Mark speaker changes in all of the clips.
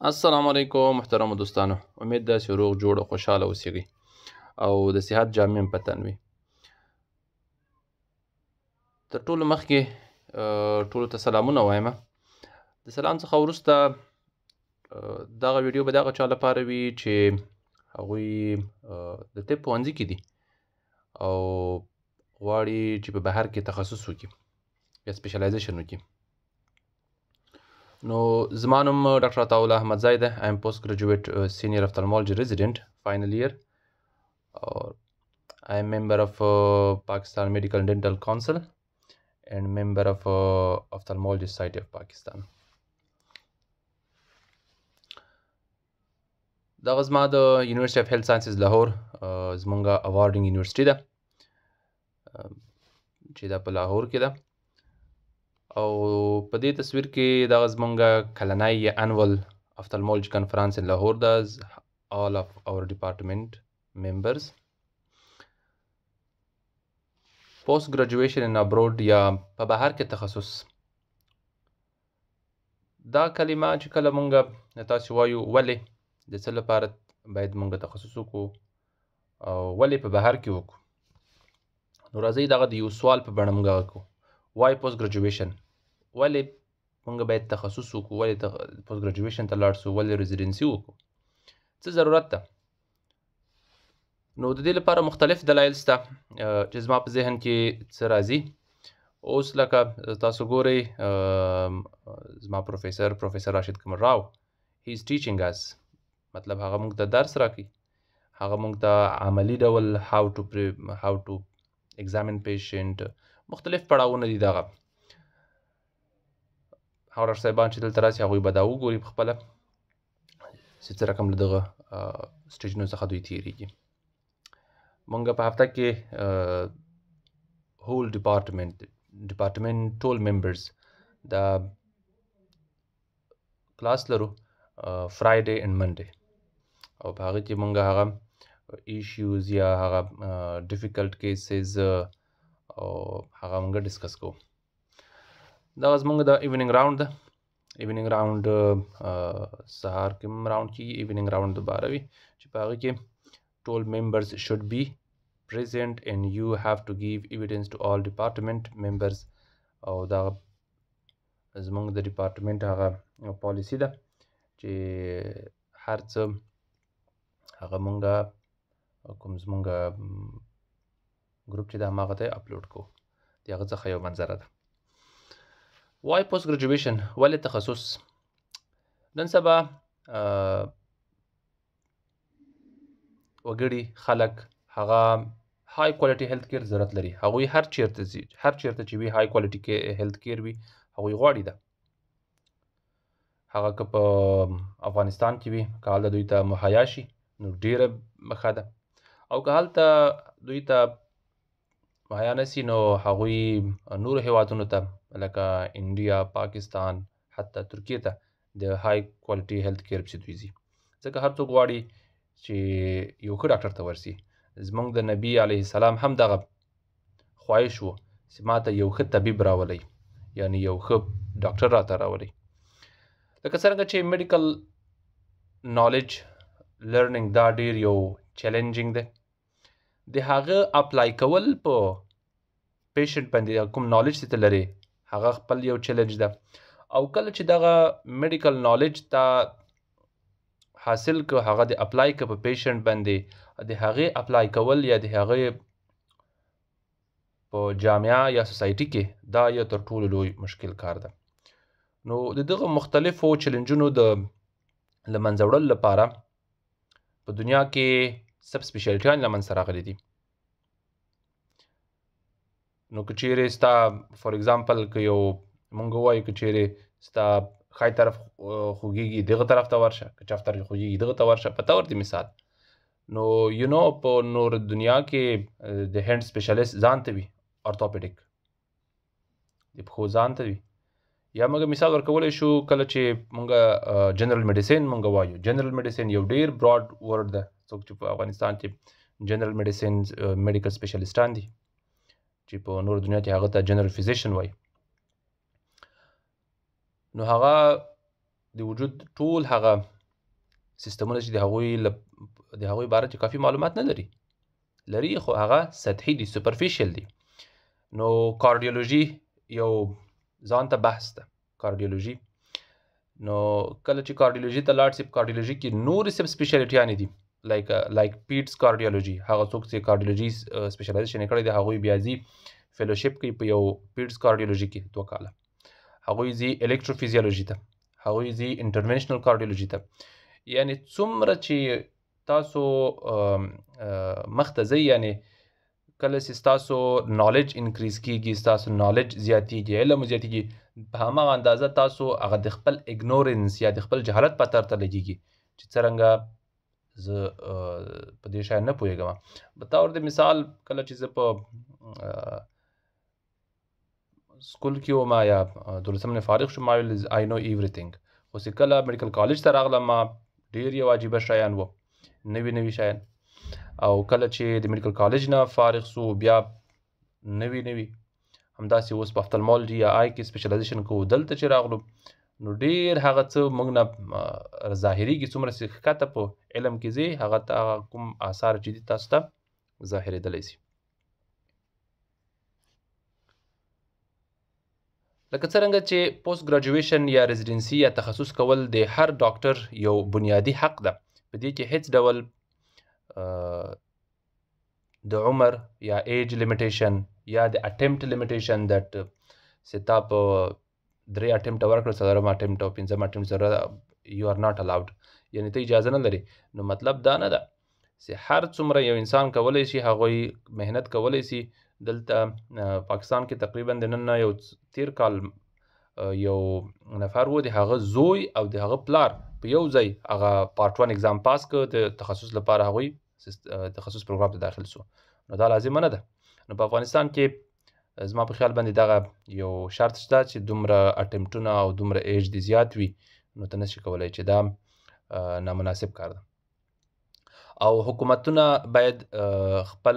Speaker 1: السلام علیکم محترمو دوستانو، امید ده چې روغ جوړ او خوشحاله اوسیږئ او د صحت جامې هم په تن وي. تر ټولو مخکې ټولو ته سلامونه وایم. د سلام څخه وروسته دغه ویډیو به د هغه چا لپاره وي چې هغوی د طب پوهنځي کې دي او غواړي چې په بهر کې تخصص وکړي یا specialization وکړي. نو زما نوم ډاکټر عطاالله احمدزی دی. I am post graduate senior ophthalmology resident final year or I am member of Pakistan Medical and Dental Council and member of Ophthalmology Society of Pakistan. دغه زما د University of Health Sciences لاهور زمونږ awarding university ده چې دا په لاهور کې ده، او په دې تصویر کې دغه زمونږ کلنی یا annual ophthalmology conference in Lahore ده. All of our department members. Post graduation in abroad یا په بهر کې تخصص، دا کلمه چې کله مونږ تاسو وایو ولې، د څه لپاره باید مونږ تخصص وکړو او ولې په بهر کې وکړو، نو راځئ دغه د یو سوال په بڼه مونږ وکړو. Why post graduation؟ ولې مونږ باید تخصص وکړو، ولې post graduation ته لاړ سو، ولې residency وکړو، څه ضرورت ده؟ نو د دې لپاره مختلف دلایل شته چې زما په ذهن کې څه راځي. اوس لکه تاسو ګورئ زما پروفیسر راشد قمر راو، he is teaching us، مطلب هغه موږ ته درس راکوي، هغه موږ ته عملي ډول how to examine patient، مختلف پړاوونه دي. دغه هغه ډاکټر صاحبان چې دلته راسي هغوی به دا وګوري په خپله چې څه رقم له دغه سټیجونو څخه دوی تیریږي. مونږ په هفته کې whole department ټول members دا کلاس لرو Friday and Monday، او په هغه کې مونږ هغه issues یا هغه difficult cases او هغه مونږ discuss کوو. دا زمونږ د evening round ده. Evening round سهار کې هم round کیږي، evening round دوباره وي چې په هغه کې ټول members should be present and you have to give evidence to all department members. او دا زمونږ د department هغه پالیسي ده چې هر څه هغه مونږ کوم زمونږ ګروپ چې ده هماغه ته اپلوډ کوو. د هغه څخه یو منظره ده. Why post graduation؟ ولې تخصص؟ نن سبا وګړي خلک هغه high quality health care ضرورت لري. هغوی هر چیرته ځي، هر چیرته چې وي high quality health care وي هغوی غواړي ده. هغه که په افغانستان کې وي، که هلته دوی ته مهیا شي نو ډېره ښه ده، او که هلته دوی ته مهیا نه سي نو هغوی نورو هیوادونو ته لکه انډیا، پاکستان، حتی ترکیې ته د high quality health care پسې دوی ځي، ځکه هر څوک غواړي چې یو ښه ډاکټر ته ورسي. زمونږ د نبی علیه السلام هم دغه خواهش و چې ما ته یو ښه طبیب راولئ، یعنی یو ښه ډاکټر راته راولئ. لکه څرنګه چې medical knowledge learning دا ډیر یو challenging دی، د هغه apply کول په patient باندې کوم knowledge چې ته لرې هغه خپل یو challenge ده، او کله چې دغه medical knowledge ته حاصل که هغه د apply که په patient باندې، د هغې apply کول یا د هغې په جامعه یا society کې دا یو تر ټولو لوی مشکل کار ده. نو د دغه مختلفو چیلنجونو د له منځه وړلو لپاره په دنیا کې sub specialty ان له منځته راغلي دي. نو که چیرې ستا for example که یو مونږ ووایو که چیرې ستا ښی طرف خوږیږي دغه طرف ته ورشه، که چپ طرف خوږیږي دغه ته ورشه، په تور دي مثال. نو you know په نور دنیا کې د hand specialist ځان ته وي، orthopedic د پښو ځان ته وي. یا موږ مثال ورکولی شو کله چې موږ general medicine موږ وایو، general medicine یو ډیر broad word ده. څوک چې په افغانستان کې general medicine medical specialist ان دي چې په نور دنیا کې هغه ته general physician وایي، نو هغه د وجود ټول هغه سیستمونه چې د هغوی باره کې کافي معلومات نه لري، لري خو هغه سطحي دي، superficial دي. نو cardiology یو ځان ته بحث ده، cardiology. نو کله چې cardiology ته لاړ سي، په cardiology کې نورې sub speciality یانې دي، like peds cardiology. هغه څوک چې cardiology specialization یې کړی دی، هغوی بیا ځي fellowship کوي په یو peds cardiology کې 2 کاله. هغوی ځي electrophysiology ته، هغوی ځي interventional cardiology ته. یعنی څومره چې تاسو مخته ځئ، یعنی کله چې ستاسو knowledge increase کیږي، ستاسو knowledge زیاتیږي، علم زیاتیږي، په هماغه اندازه تاسو هغه د خپل ignorance یا د خپل جهالت پته درته لګیږي چې څرنګه زه په دې شی نه پوهېږم. به طور د مثال، کله چې زه په school کې وم یا دولسم نه فارغ شوم، ما ویل I know everything. خو چې کله medical college ته راغلم، ما ډېر یو عجیبه شیان وو، نوي نوي شیان. او کله چې د medical college نه فارغ سو، بیا نوي نوي. همداسې اوس په ophthalmology یا eye کې specialization کوو، دلته چې راغلو نو ډیر هغه څه موږ نه ظاهریږي. څومره چې ښکته په علم کې ځي، هغه ته هغه کوم آثار چې دي تاسو ته ظاهرېدلی سي. لکه څرنګه چې post graduation یا residency یا تخصص کول د هر ډاکټر یو بنیادی حق ده، په دې کې هیڅ ډول د عمر یا age limitation یا د attempt limitation that چې تا په درې attempt ورکړل، څلورم attempt او پنځم attempt سره you are not allowed، یعنی ته اجازه نه لري، نو مطلب دا نه ده چې هر څومره یو انسان کولی شي، هغوی محنت کولی شي. دلته پاکستان کې تقریبا د نن نه یو تیر کال یو نفر و، د هغه زوی او د هغه پلار په یو ځای هغه part 1 exam pass کړ، د تخصص لپاره هغوی تخصص پروګرام ته داخل سو. نو دا لازمه نه ده. نو په افغانستان کې زما په خیال باندې دغه یو شرط شته چې دومره attempt ونه او دومره age دې زیات وي، نو ته نشي کولی، چې دا نامناسب کار ده. او حکومتونه باید خپل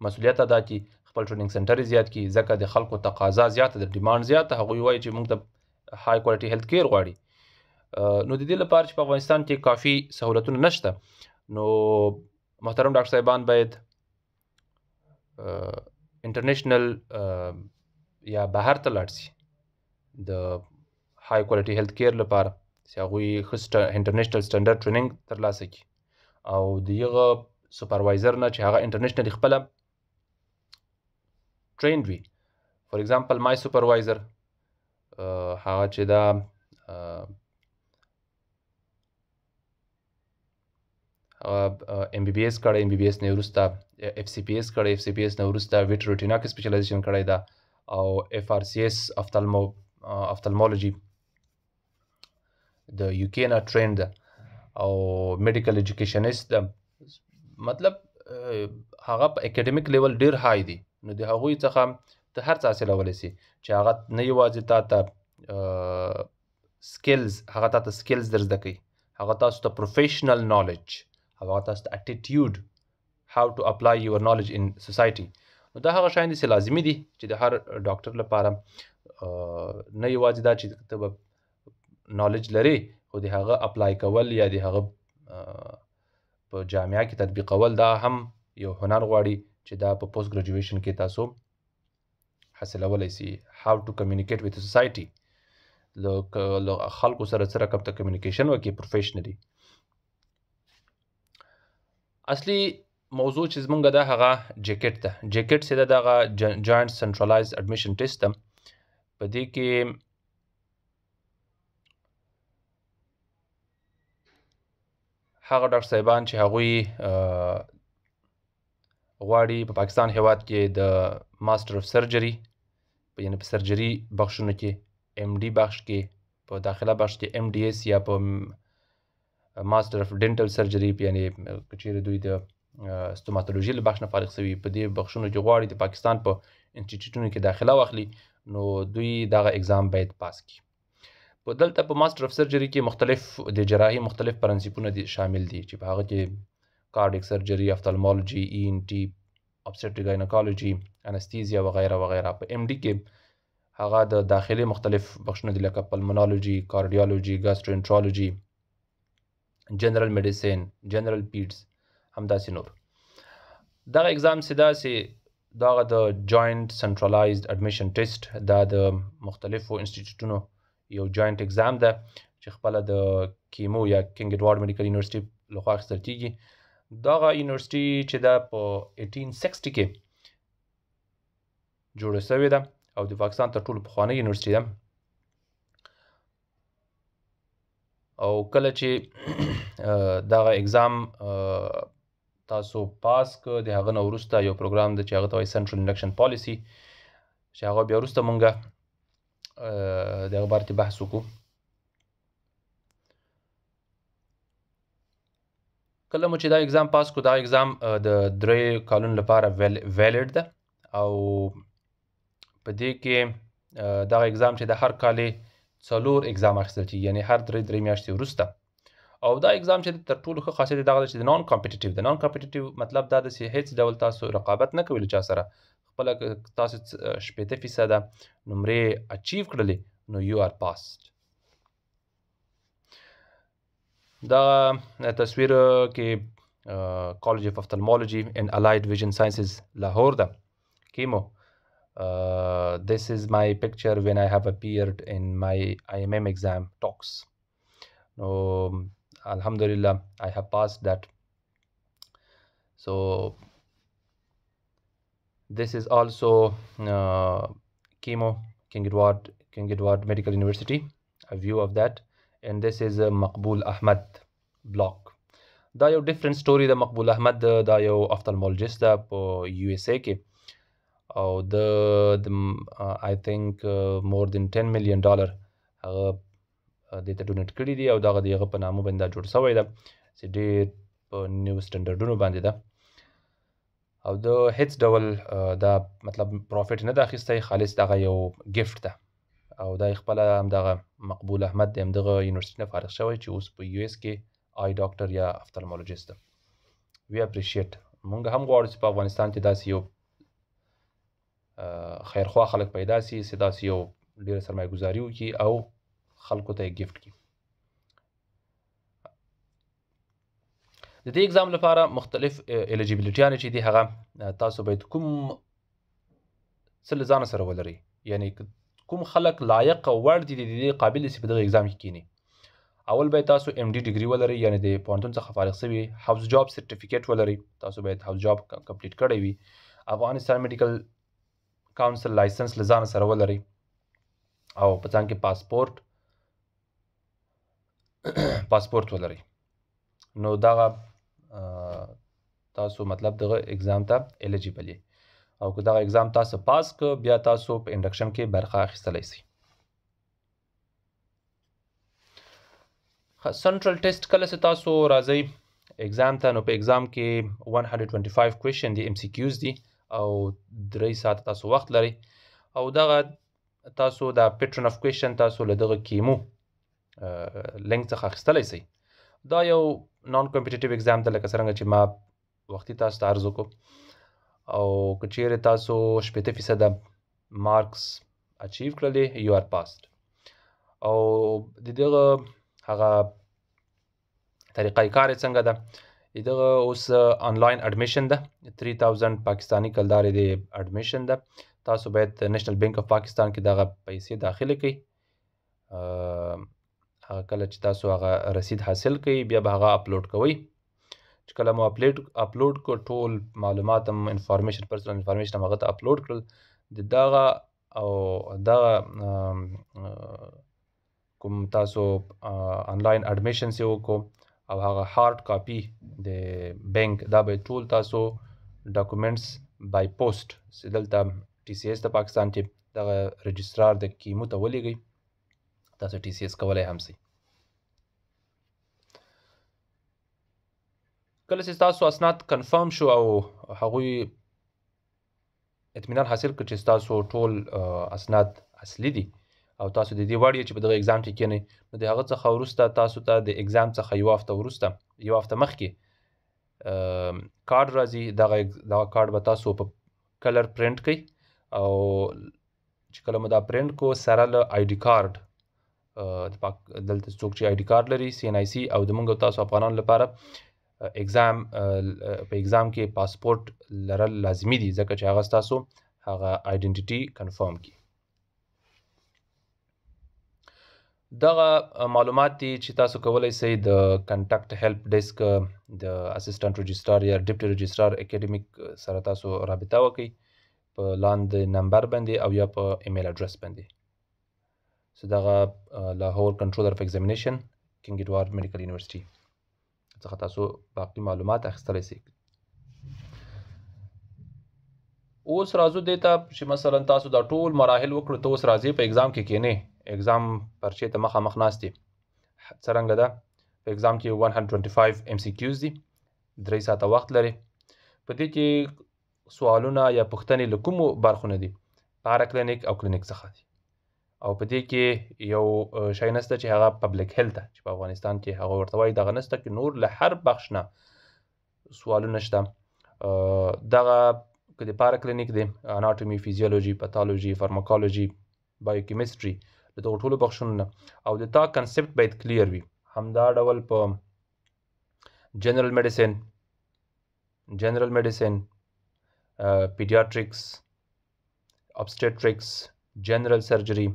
Speaker 1: مسولیت ادا کړي، خپل training center زیات کړي، ځکه د خلکو تقاضا زیاته ده، demand زیاته. هغوی وایي چې موږ ته high quality health care غواړي. نو د دې لپاره چې په افغانستان کې کافي سهولتونه نشته، نو محترم ډاکټر صاحبان باید international یا بهر ته لاړ سي د high quality health care لپاره، چې هغوی ښه international standard training ترلاسه کړي او د یغه supervisor نه چې هغه internationally خپله trained وي. For example, my supervisor هغه چې دا هغه ام بي بي اس کړی، ام بي بي اس نه وروسته اف سی پی اس کړی، اف سی پی اس نه وروسته vitreoretina کې specialization کړی ده او FRCS ophthalmology د UK نه trained ده او medical educationist ده. مطلب هغه په academic level ډیر high دی. نو د هغوی څخه ته هر څه حاصلولی سي، چې هغه نه یوازې تا ته skills، هغه تا ته skills در زده کوي، هغه تاسو ته professional knowledge او هغه تاسو ته attitude, how to apply your knowledge in society. نو دا هغه شیان دي چې لازمي دي چې د هر ډاکټر لپاره، نه یوازې دا چې ته به knowledge لرې، خو د هغه apply کول یا د هغه په جامعه کې تطبیقول، دا هم یو هنر غواړي چې دا په post graduation کې تاسو حاصلولی سي. How to communicate with society، له خلکو سره څه رقم ته communication وکړي professionally. اصلي موضوع چې زمونږ ده هغه JACAT ده. JACAT چې ده، دغه Joint Centralized Admission Test ده. په دې کې هغه ډاکټر صاحبان چې هغوی غواړي په پاکستان هیواد کې د Master of Surgery، یعنی په surgery بخشونو کې، MD بخش کې، په داخله بخش کې MDS، یا په Master of Dental Surgery، یعنی که چیرې دوی د stomatology له بخش نه فارغ سوي، په دې بخشونو کې غواړي د پاکستان په institute ونو کې داخله واخلي، نو دوی دغه exam باید پاس کړي. په دلته په Master of Surgery کې مختلف د جراحي مختلف پرنسپونه دي شامل دي، چې په هغه کې cardiac surgery، ophthalmology، ENT، obstetric gynecology، anesthesia وغیره وغیره. په MD کې هغه د داخلي مختلف بخشونه دي، لکه pulmonology، cardiology، gastroenterology، general medicine، general paeds، همداسې نور. دغه exam چې ده چې دغه د joint centralized admission test، دا د مختلفو انسټیټیوټونو یو joint exam ده چې خپله د KEMU یا King Edward Medical University لخوا اخیستل کیږي. دغه یونیورسټي چې ده په 1860 کې جوړه شوې ده او د پاکستان تر ټولو پخوانۍ یونیورسټي ده. او کله چې دغه exam تاسو پاس که، د هغه نه وروسته یو پروګرام ده چې هغه ته وایي central induction policy، چې هغه بیا وروسته مونږ د هغه باره کې بحث وکړو. کله مو چې دا exam پاس کو، دا exam د 3 کالونو لپاره valid ده، او په دې کې دغه exam چې د هر کال 4 exam اخیستل کېږي، یعنی هر درې درې میاشتې وروسته. او دا exam چې تر ټولو ښه خاصیت یې دغه ده چې non competitive ده. non competitive مطلب دا ده چې هیڅ ډول تاسو رقابت نه کوئ له چا سره، خپله که تاسو 60% نمرې achieve کړلې نو you are passed. دا تصویر کې College of Ophthalmology and Allied Vision Sciences لاهور ده، KEMU. This is my picture when I have appeared in my IMM exam talks. No, Alhamdulillah, I have passed that. So this is also KEMU, King Edward Medical University, a view of that. And this is Maqbool Ahmad block. دا یو different story ده. مقبول احمد دا یو ophthalmologist ده په USA کې، او د I think more than 10 million dollar هغه دې ته donate کړي دي، او دغه د هغه په نامه باندې دا جوړ شوی ده چې ډېر په new سټنډرډونو باندې ده، او د هیڅ ډول دا مطلب profit نه ده اخیستی، خالص دغه یو gift ده. او دا خپله همدغه مقبول احمد د همدغه یونیورسټي نه فارغ شوی چې اوس په US کې eye doctor یا ophthalmologist ده. We appreciate. مونږ هم غواړو چې په افغانستان کې داسې یو خیرخواه خلک پیدا سي چې داسې یو ډېره سرمایه ګذاري وکړي او خلکو ته یې gift کړي. د دې exam لپاره مختلف eligibility یانې چې دي، هغه تاسو باید کوم څه له ځانه سره ولرئ، یعنی کوم خلک لایق او وړ دي، د دې قابل دي چې په دغه exam کې کینی. اول باید تاسو MD degree ولرئ، یعنی د پوهنتون څخه فارغ شوي، house job certificate ولرئ، تاسو باید house job complete کړی وي، افغانستان Medical Council license له ځانه سره ولرئ، او په ځان کې پاسپورت ولرئ. نو دغه تاسو مطلب دغه exam ته eligible یئ، او که دغه exam تاسو پاس که، بیا تاسو په induction کې برخه اخیستلی شئ. central test، کله چې تاسو راځئ exam ته، نو په exam کې 125 question دي، MCQs دي، او 3 ساعته تاسو وخت لرئ. او دغه تاسو دا pattern of question تاسو له دغه KEMU link څخه اخیستلی شئ. دا یو non competitive exam ده، لکه څرنګه چې ما وختي تاسو ته عرض وکړو، او که چیرې تاسو 60% marks achieve کړلې، you are passed. او د دغه هغه طریقه کار یې څنګه ده؟ دغه اوس online admission ده، 3000 پاکستاني کلدارې د admission ده. تاسو باید National Bank of Pakistan کې دغه پیسې داخلې کړئ. هغه کله چې تاسو هغه رسید حاصل کړئ، بیا به هغه اپلوډ کوئ. چې کله مو اپلوډ کړ، ټول معلومات هم، information، personal information هم هغه ته اپلوډ کړل، د دغه او دغه کوم تاسو online admission یې وکړو او هغه hard copy د بانک، دا به ټول تاسو documents by post چې دلته TCS د پاکستان کې دغه registrar د KEMU ته ولیږئ. تاسو TCS کولی هم سئ. کله چې تاسو اسناد confirm شو او هغوی اطمینان حاصل کړ چې تاسو ټول اسناد اصلي دي او تاسو د دې وړ یې چې په دغه exam کې کینئ، نو د هغه څخه وروسته تاسو ته د exam څخه یوه هفته وروسته، یوه هفته مخکې کارډ راځي. دغه کارډ به تاسو په color print کړئ او چې کله مو دا پرنټ کو سره له آی ډي کارت، د پاک دلته څوک چې آی ډي کارت لري، سی ان آی سی، او د موږ او تاسو افغانانو لپاره exam، په exam کې پاسپورت لرل لازمي دي، ځکه چې هغه ستاسو هغه identity confirm کی. دغه معلومات دي چې تاسو کولی شئ د contact help desk د assistant registrar یا deputy registrar academic سره تاسو رابطه وکړئ په لاندې نمبر باندې او یا په email address باندې. So دغه لاهور Controller of Examination، King Edward Medical University څخه تاسو باقي معلومات اخیستلی شئ. اوس راځو دې ته چې مثلا تاسو دا ټول مراحل وکړو، ته اوس راځې په exam کې کینې، exam پرچې ته مخامخ ناست یې. څرنګه ده؟ په exam کې 125 MCQs دي، 3 ساعته وخت لري. په دې کې سوالونه یا پوښتنې له کومو برخو نه دي؟ پاراکلینیک او کلینیک څخه دي. او په دې کې یو شی نسته چې هغه public health ده، چې په افغانستان کې هغه ورته وایي، دغه نسته، کې نور له هر بخش نه سوالونه شته. دغه که د پاراکلینیک دی، anatomy، physiology، pathology، pharmacology، biochemistry، له دغو ټولو بخشونو نه، او د تا concept باید clear وي. همدا ډول په general medicine، pediatrics، obstetrics، general surgery،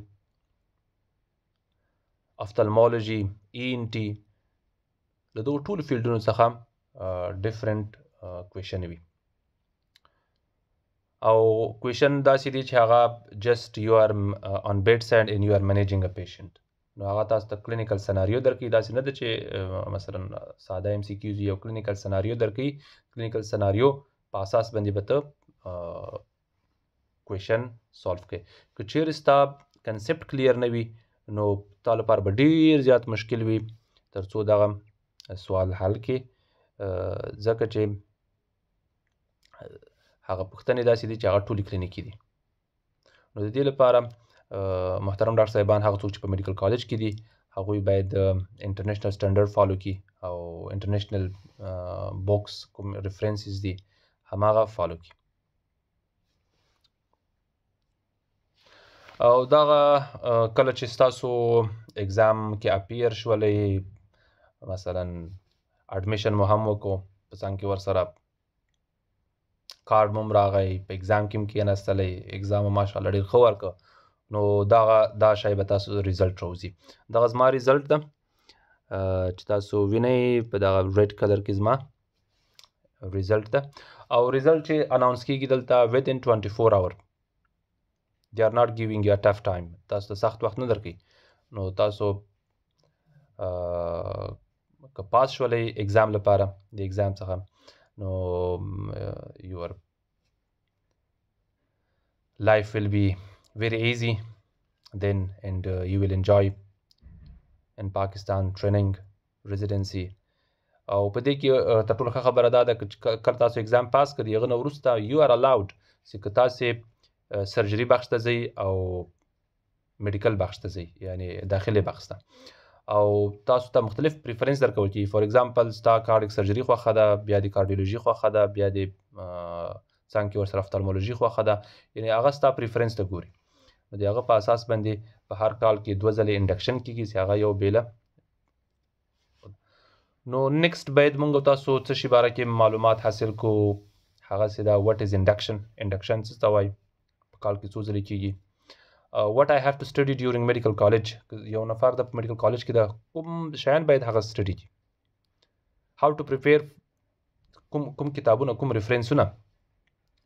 Speaker 1: ophthalmology، ENT، له دغو ټولو فیلډونو څخه different question وي. او question داسې دي چې هغه just you are on bed side and you are managing a patient، نو هغه تاسو ته clinical scenario درکوي. داسې نه ده چې مثلا ساده MCQs، یو clinical scenario درکوي. clinical scenario په اساس باندې به ته question solve کړې. که چیرې ستا concept clear نه وي، نو تا لپاره به ډیر زیات مشکل وي ترڅو دغه سوال حل کړې، ځکه چې هغه پوښتنې داسې دي چې هغه ټولې کلینیکي دي. نو د دې لپاره محترم ډاکټر صاحبان، هغه څوک چې په medical college کې دي، هغوی باید international standard follow کړي او international books کوم references دي، هماغه follow کړي. او دغه کله چې ستاسو exam کې appear شولې، مثلا admission مو هم وکړو، په څنګ کې ورسره کارډ مو راغی، په exam کې هم کېناستلی، exam مو ماشاءالله ډېر ښه ورکړ، نو دغه دا شی به تاسو result راوځي. دغه زما result ده چې تاسو وینئ، په دغه red color کې زما result ده. او result چې announce کیږي دلته within 24 hour، they are not giving you a tough time، تاسو ته سخت وخت نه درکوي. نو تاسو که پاس شولئ exam لپاره د exam څخه، نو your life will be very easy then and you will enjoy in Pakistan training، residency. او په دې کې تر ټولو ښه خبره دا ده چې کله تاسو exam پاس کړئ، هغه نه وروسته you are allowed چې که تاسو surgery بخش ته ځئ او medical بخش ته ځئ، یعنی داخلي بخش ته، او تاسو ته مختلف preference درکول کیږي. for example، ستا cardiac surgery خوښه ده، بیا د cardiology خوښه ده، بیا د څنګ کې ورسره ophthalmology خوښه ده، یعنی هغه ستا preference ته ګوري. نو د هغه په اساس باندې په هر کال کې دوه ځلې induction کیږي چې هغه یو بیله. نو next باید مونږ تاسو څه شي باره کې معلومات حاصل کو؟ هغه څه ده، what is induction؟ induction څه ته وایي؟ په کال کې څو ځلې کیږي؟ What I have to study during medical college؟ یو نفر د medical college کې د کوم شیان باید هغه study کړي؟ How to prepare؟ کوم کوم کتابونه، کوم reference ونه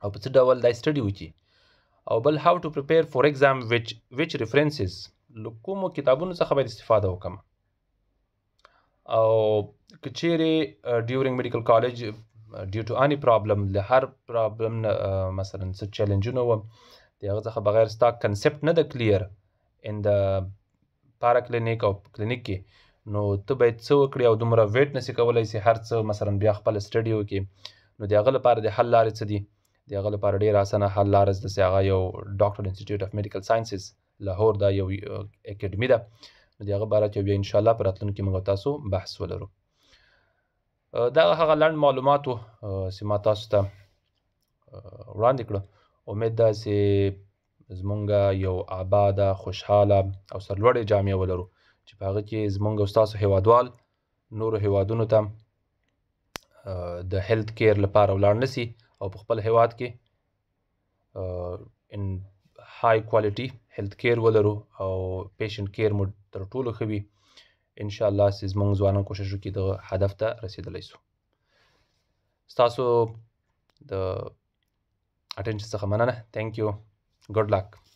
Speaker 1: او په څه ډول دا study وکړي؟ او بل، how to prepare for exam، which references، له کومو کتابونو څخه باید استفاده وکم؟ او که چیرې during medical college due to any problem، له هر problem نه مثلا څه challenge ونه و، د هغه څخه بغیر ستا concept نه ده clear in the paraclinic او کلینیک کې، نو ته باید څه وکړې؟ او دومره wait نسی کولای چې هر څه مثلا بیا خپل study وکړي، نو د هغه لپاره د حل لارې څه دي؟ د هغه لپاره ډېره اسانه حل لاره ده چې هغه یو Doctor Institute of Medical Sciences لاهور دا یو اکیډمي ده. نو د هغه باره کې بیا انشاءالله په راتلونکي موږ تاسو بحث ولرو. دا هغه لنډ معلومات وو چې ما تاسو ته وړاندې کړو. امید ده چې زمونږ یو آباده، خوشحاله او سرلوړې جامعه ولرو چې په هغه کې زمونږ او ستاسو هیوادوال نورو هیوادونو ته د health care لپاره ولاړ نسی او په خپل هیواد کې in high quality health care ولرو او patient care مو تر ټولو ښه وي. ان شاء الله چې زمونږ ځوانان کوشش وکړي دغه هدف ته رسیدلی سو. ستاسو د attention څخه مننه. Thank you, good luck.